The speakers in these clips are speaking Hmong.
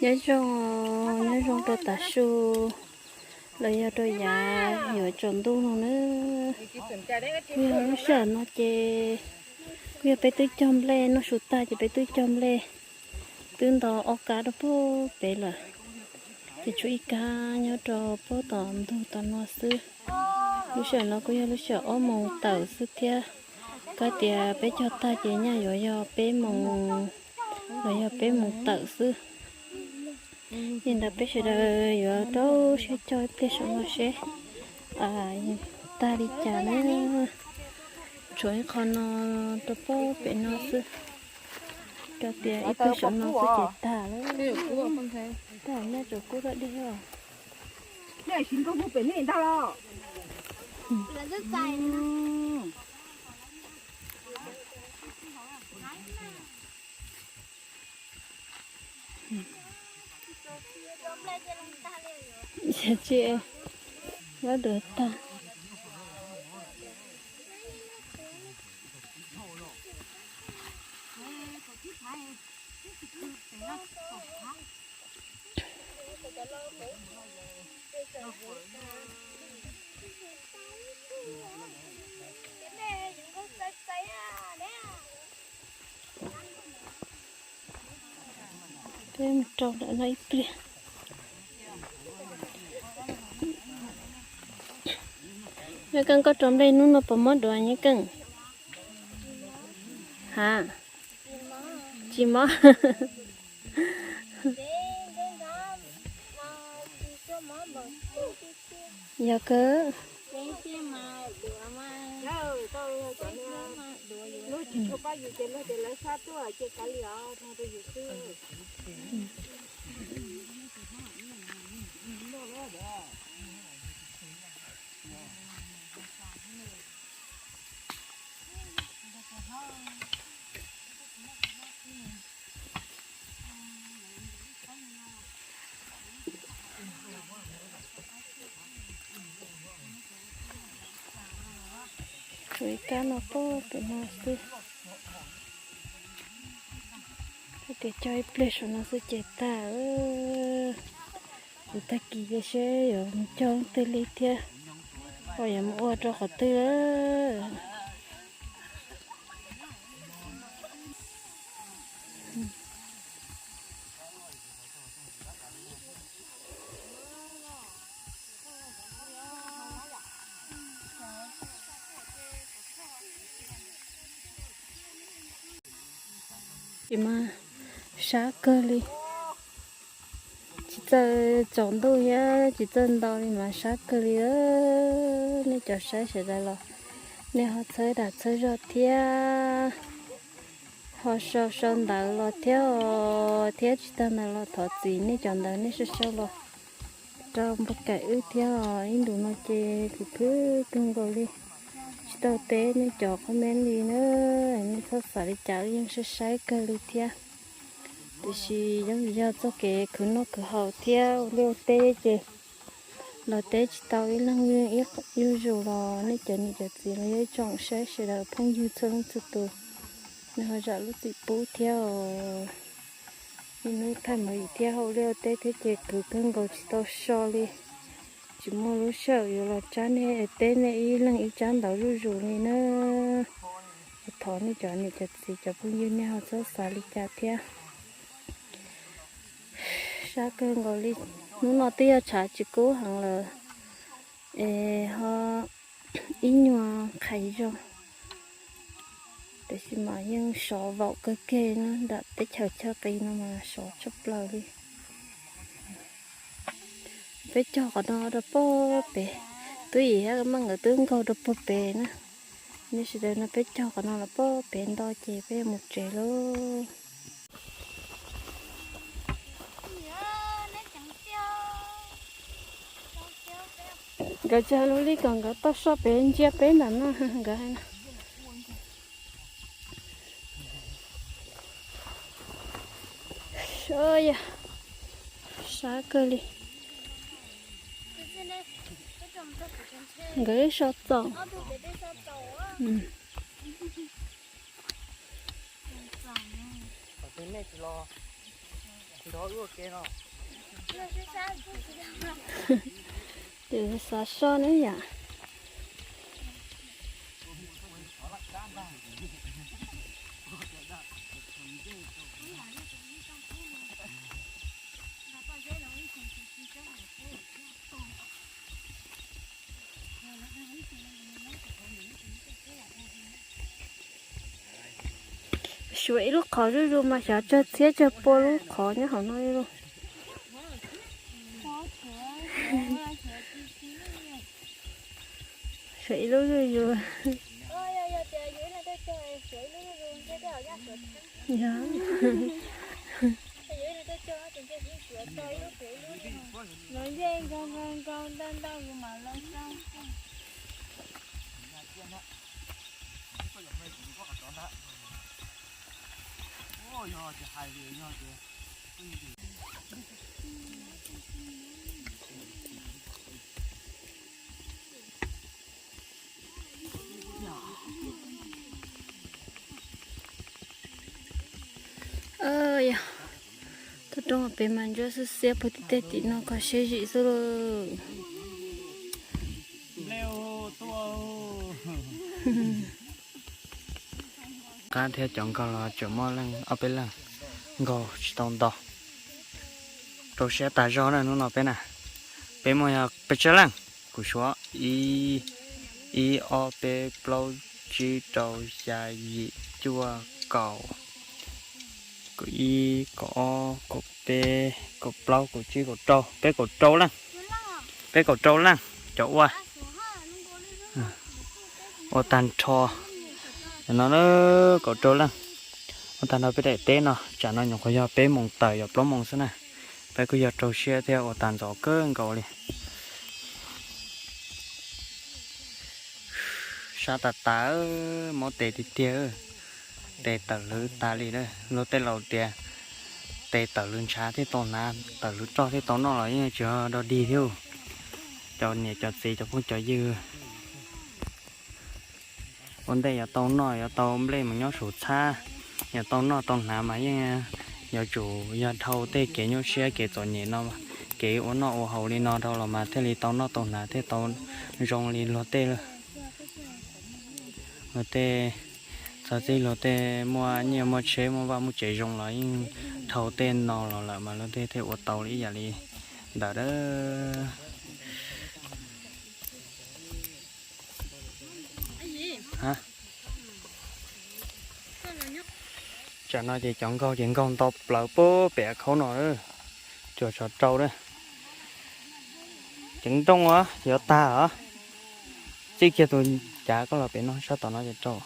Nyob zoo, nyob zoo rau tav su los yog rau yav yuav tsaus ntuj no na. Kuj yog lub sij hawm no ces kuj yog peb twb cog nplej, noj su tag ces peb twb cog nplej, twb nto ob kab rau pem lawm, ces tshuav ib kab nyob rau pem tom ntug tom no xwb. Lub sij hawm no kuj yog lub sij hawm ob moos tawm xwb thiab, kab tias peb cog tag ces nyaj yuav yog peb moos los yog peb moos tawm xwb. Li ntawd peb sawv daws yuav rau siab cog ib pliag saum no seb tag li cas na. Tshuav ib qho no rau pem no xwb, rau tias ib pliag saum no xwb ces tag lawm. Tag nyaj tsuas kub dog dig os. Tsis, lab duav tag. Peb mus rau ntawm no ib pliag. Nyob Keej, koj rau nplej hnub no puas mob duav Nyob Keej? Ha, tsis mob. Yog kawg. Tshuav ib kab no pem no xwb. Tias cog ib pliag saum no xwb ces tag. Kuv tag kis ces seb yuav mus cog leej twg li thiab, ho yuav mus ua rau qhov twg. Ces mas sab kawg li, tsis txawj tsaus ntuj thiab tsis txawj nto li mas sab kawg li. Nej cov saib sawv daws los nej ho txhawb dag txhawb zog thiab, ho sau sau ntawv los thiab, thiab tsis tag ntawd los thov txim nej cov ntawv nej sau sau los rau npawg Kaim wb thiab os. Ib ntus no ces khwv khwv kawg nkaus li, tsis tau teb nej cov comment li na. Nej txhob xav li cas, wb yeej saib saib kawg li thiab. Tiam sis zoo vim yog txoj kev khwv noj khwv haus thiab ua liaj ua teb ces los teb tsis tau ib leeg zuj zus los nej cov niam cov txiv los yog ib tsoom saib sawv daws phooj ywg txhua leej txhua tus, nej ho zam lub txim pub thiab os. Ib hnub thaij mus yim thiab, hauj lwm teb thiab ces khwv kawg nkaus tsis tau so li. Tsis muaj lub sij hawm yuav los tsab nej teb nej ib leeg ib tsab ntawv zuj zus li na. Thov nej cov niam cov txiv cov phooj ywg nej ho txhob xav li cas thiab. Sab kawg nkaus li, hnub no twb yog tshav tsis kub heev lawm es ho ib nyuag qhais zog, tiam sis mas yeej sov vaum kawg kiag na, nram teb chaws chaw qis no mas sov tshaj plaws li. Peb cog qhov no rau pem, Tub Yim thiab Meej nkawd twb nkaug rau puag pem na. Nej sawv daws no peb cog qhov no los pem nto ces peb yuav mus tsev lauj. Nkawd tsis hais lus li, kom nkawd tau so pem ntsia peb ntawm no nkawd hais no. Yog sab kawg li. Nkawd so txaus. Tus xav so na yom. Suav ib lub qhov zuj zus mas xyov tsawg txhiab tsawg pua lub qhov nyob hauv no li lauj. Suav ib lub zuj zus. Yog, toj roob pem mas ntsuab xiab xiab puag tim tej tim no kho siab zim xwb lauj. Qab thiab cov nkaug los tseem muaj leej ob peb leeg nkaug tsis tau nto. Rau siab tas zog na hnub no peb na. Peb muaj yog peb tsawg leej? Kuv suav ib, ib ob peb plaub tsib rau xya yim cuaj kaum, kaum ib kaum ob kaum peb kaum plaub kaum tsib kaum rau, peb kaum rau leej. Peb kaum rau leej cov ua, ua tag nrho no kaum rau leej. Ua tag nrho peb daim teb no tsam no nyuam qhuav yog peb moos tawm yog plaub moos xwb na. Peb kuj yog rau siab thiab ua tag ntxov kawg nkaus li. Sab tas tas, mob tes tiag tiag, tes tawm lwv tas li. Luag tej laus tias tes tawm lwv ntshav thiaj tau hnav, tawm lwv roj thiaj tau noj los yeej tsis dog dig thiab. Cov niam cov txiv cov phooj cov ywg, ua ntej yuav tau noj yuav tau nplej mus nyob saum txhab, yuav tau noj tau hnav mas yeej yuav tsum yog dhau tej kev nyuaj siab kev txom nyem no, kev ua noj ua haus li no dhau los mas thiaj li tau noj tau hnav thiaj tau zoo li luag tej. Luag tej, txog txij luag tej muaj nyiaj muaj tsheb muaj vaj muaj tsev zoo los yeej dhau tej no los lawm mas luag tej thiaj ua tau li ib yam li ntawd. Tsam no ces cov nkaug ces nkaug nto plaws puag pem khaub no, cuag tsov rau lawm. Ceev nrooj os, yuav tag os. Txij kiag tus cav koj los pem no sab tom no ces rau.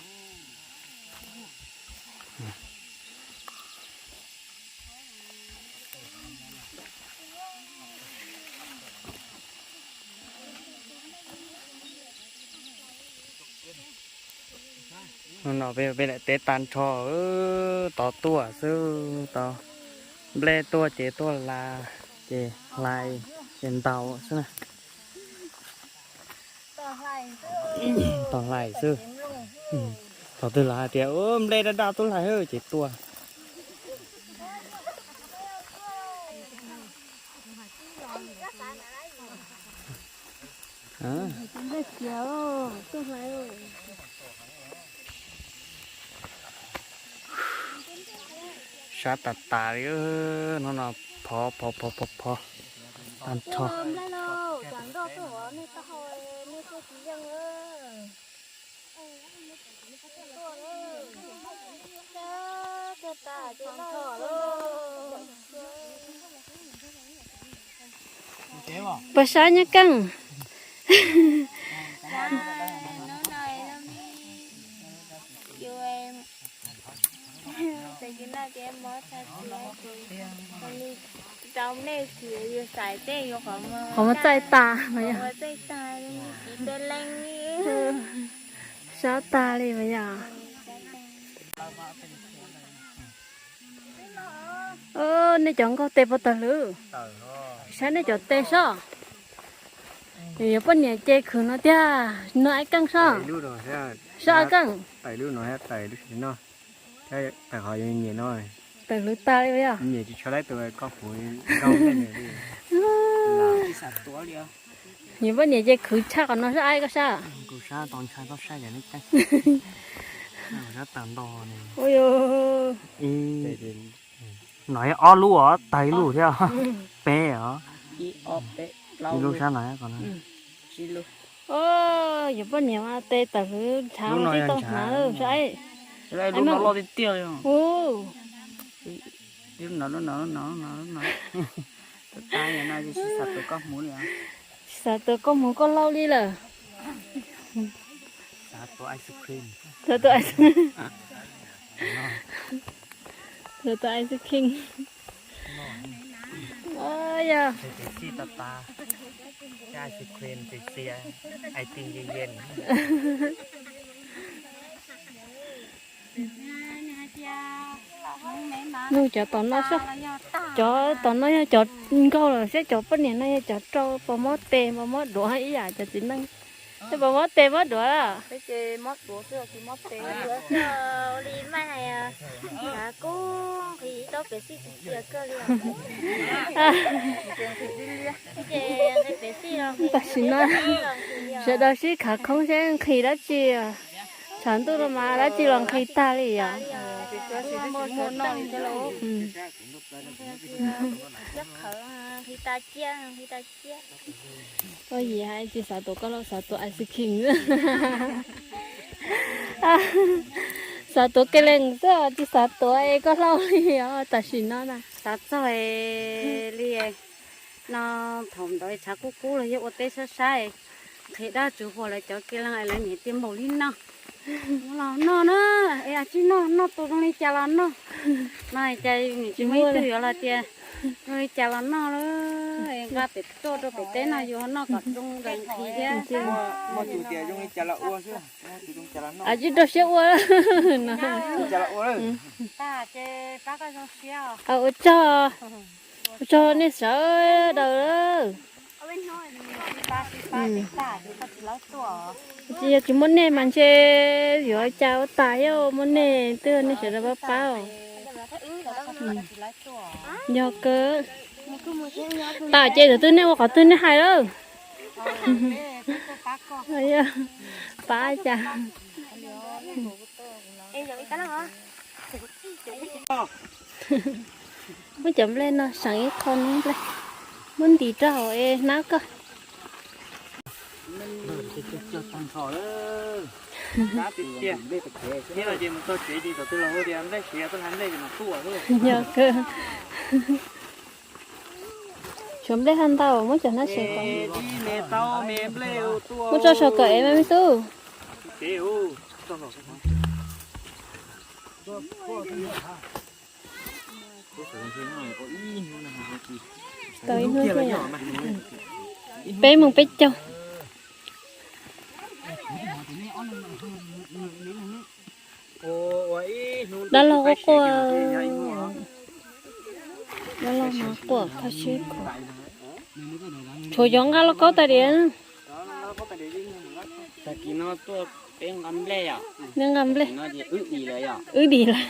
No peb daim teb tag nrho, tod tuaj xwb, tod nplej tuaj ces tuaj las, ces hlais, ces ntaus xwb na. Tog hlais xwb. Thaum twg los hais tias nplej daj daj tub hlais ces tuaj. Sab tas tas li, hnub no phov phov phov phov phov tag nrho. Puas sab nyob keej? Qhov muag txaij tas mas yog. Sab tas li mas yog. Nej cov nkaug tes puas tawg lwm? Saib nej cov tes sob. Yuav poj niam ces khwv no tiag, no Ab Keej sob. Sob Ab Keej. Hlwv tag li yog. Niam tsis tshua laib tus koj puv nkaug ntej nws li. Yus poj niam ces khwv tshaj qhov no sab ai koj sab. Kuv sab tau ntshai txoj saib cov neeg ceeb. Kuv sab tawm nto ne. Ui, no ob lub os, tawg ib lub thiab. Peb os. Ib lub sab no. Yus poj niam mas tes tawm hlwv ntshav mas tib tau hnav sab ai. Lub no loj tiag tiag li. Lub no, lub no, lub no, lub no, lub no. Tab no ces tsis xav tuav koj hmuv li. Tsis xav tuav koj hmuv koj laus li lawm. Xav tuav ice cream. Xav tuav ice cream. Xav tuav ice cream. Yog. Txiv txiv tas tas, cab ice cream txiv txiv, ice cream yeej yeej. Nug cov tom no saib, cov tom no yog cov nkaug lawm, saib cov poj niam no yog cov rau pos mob tes pos mob duav ib yam cov txiv neej. Pos mob tes mob duav lawm. Li mas, kub nqhis tau pem xij tsis tias kawg li. Tam sim no sawv daws sib khav khoob seb nqhis dab tsi, tshav ntuj no mas dab tsi los nqhis tag li yom. Ua yim hais tsis xav tuav koj laus, xav tuav ice cream. Xav tuav kev lees xwb tsis xav tuav es koj laus li os tam sim no na. Xav txog li no, thaum ntawd tshav kub kub los yog ua teb sab sab, nqhis dab tsuv huam lawv cov kev lees es lawv niam tias npaum li no los noj na, es tsis noj noj tus zoo li cas los noj. No cas nim tsis muaj ib tug yuav los tias zoo li cas los noj lawm, es nqa pem tuaj rau pem teb no yus ho noj kom zoo nqhis thiab. Tsis rau siab ua. Ua tsaug, ua tsaug nej sawv daws. Tsis yog tsis muaj nej mas ntshe yuav cas ua tas thiab, muaj nej twb nej sawv daws pab pab os. Yog kawg. Tas ces thaum twg nej ua qhov twg nej hais lawm. Pab cas. Muab cov nplej no seem ib qho nub nplej, muab ntim rau hauv es hnab koj. Yog kawg. Tshuav nplej haj ntau, muab cov hnab seem kom. Muab tso saum kom ev mas me tub. Tau ib hnub thiab. Peb moos peb caug. Dab laug quaj quaj. Dab laug no quaj thaj sib khuav. Tshuav cov nqa lauj kaub tais diav. Nej nqa nplej. Wb dim lawm.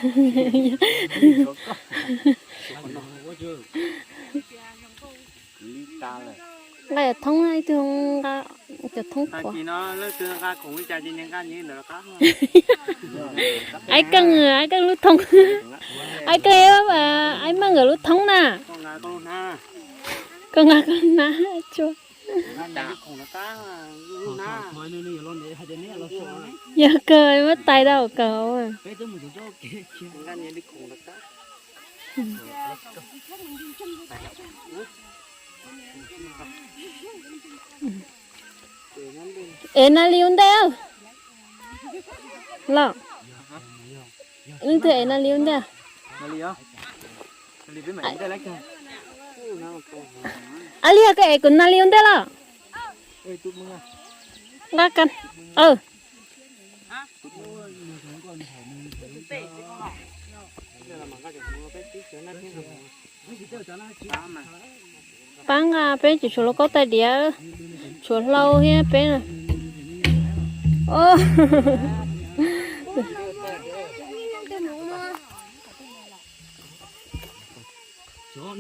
Nqa cov thoob, ib tug nqa cov thoob khuav. Aib Keej, Aib Keej lub thoob. Aib Keej, Aib Meej nkawd lub thoob na. Koj nqa koj hnab tso. Yog kawg muab tais tau kawg. Ev nas li ua ntej los. Leej twg ev nas li ua ntej? Ab Liag, koj ev kuv nas li ua ntej los? Nqa kas. Pab nqa, peb tsis tshuav lauj kaub tais diav, tshuav hlau thiab peb na. Maj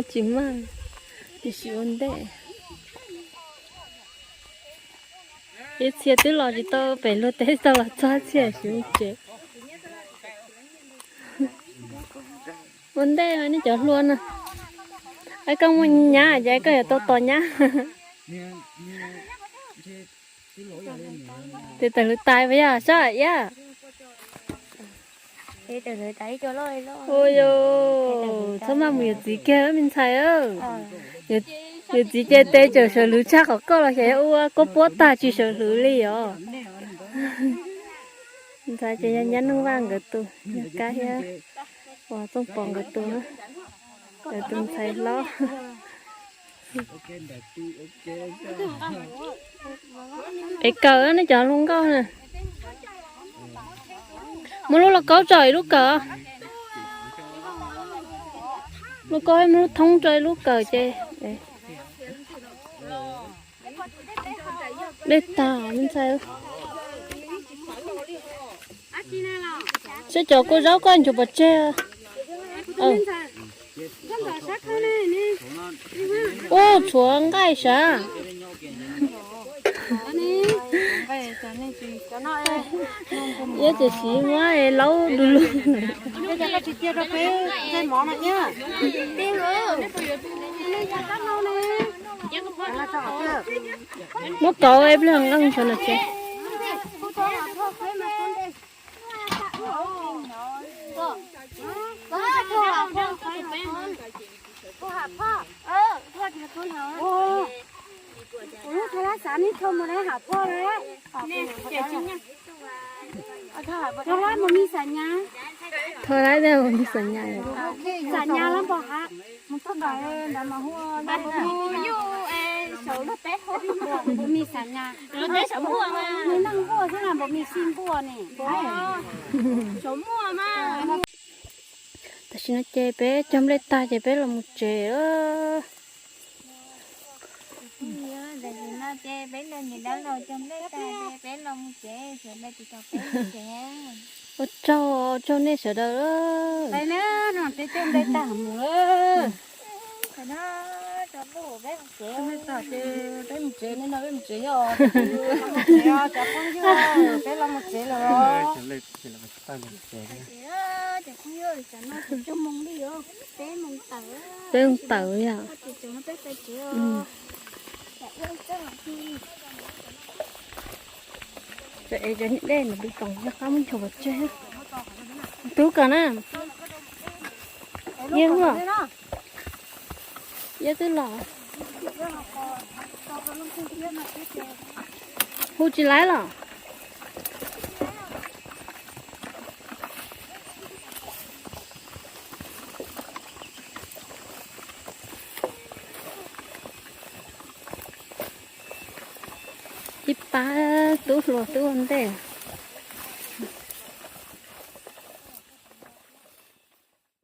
tsis maj, tab sis ua ntej. Ib txhia twb los tsis tau pem luag teb, tau los txog txhia xyov tsev. Ua ntej nej cov hlua na. Koj muaj nyab ces koj yuav tau tos nyab. Tes tawm hlwv tais puas yog, sab iab. Ua yus txhob maj mus yuav txiv kiag me ntxhais. Yuav txiv ces tes txawm sawv hlwv tshaj qhov koj los xyov yuav ua koj puab tag tsis sawv hlwv li os. Ntxhais ces yog nyab Neej Vaj nkawd tus, yog Kab thiab uas Txooj Pov nkawd tus, nkawd tus ntxhais hlob. Es kawm nej cov hluas nkauj na. Muab lub lauj kaub tso ib lub kawm. Lub kaub muab lub thoob tso ib lub kawm ces. Dej tag me ntxhais. Saib cov kua zaub koj nchuav pov tseg. Ua tshuav nqaij sav. Iab ces siv muab laub du lug. Muab kauv ib pliag nqeej tshuav no tsev. Thov laib tej mus xav nyas. Tam sim no ces peb cog nplej tag ces peb los mus tsev. Ua tsaug, ua tsaug nej sawv daws. Peb los mus tsev lawm. Peb mus tawm yom. Cov niag dej no peb toom noj qab muab nchuav pov tseg. Tub kawm na. Iab los. Iab twb los. Hu tsis laib los. Ib pab tub hluas twb ua ntej.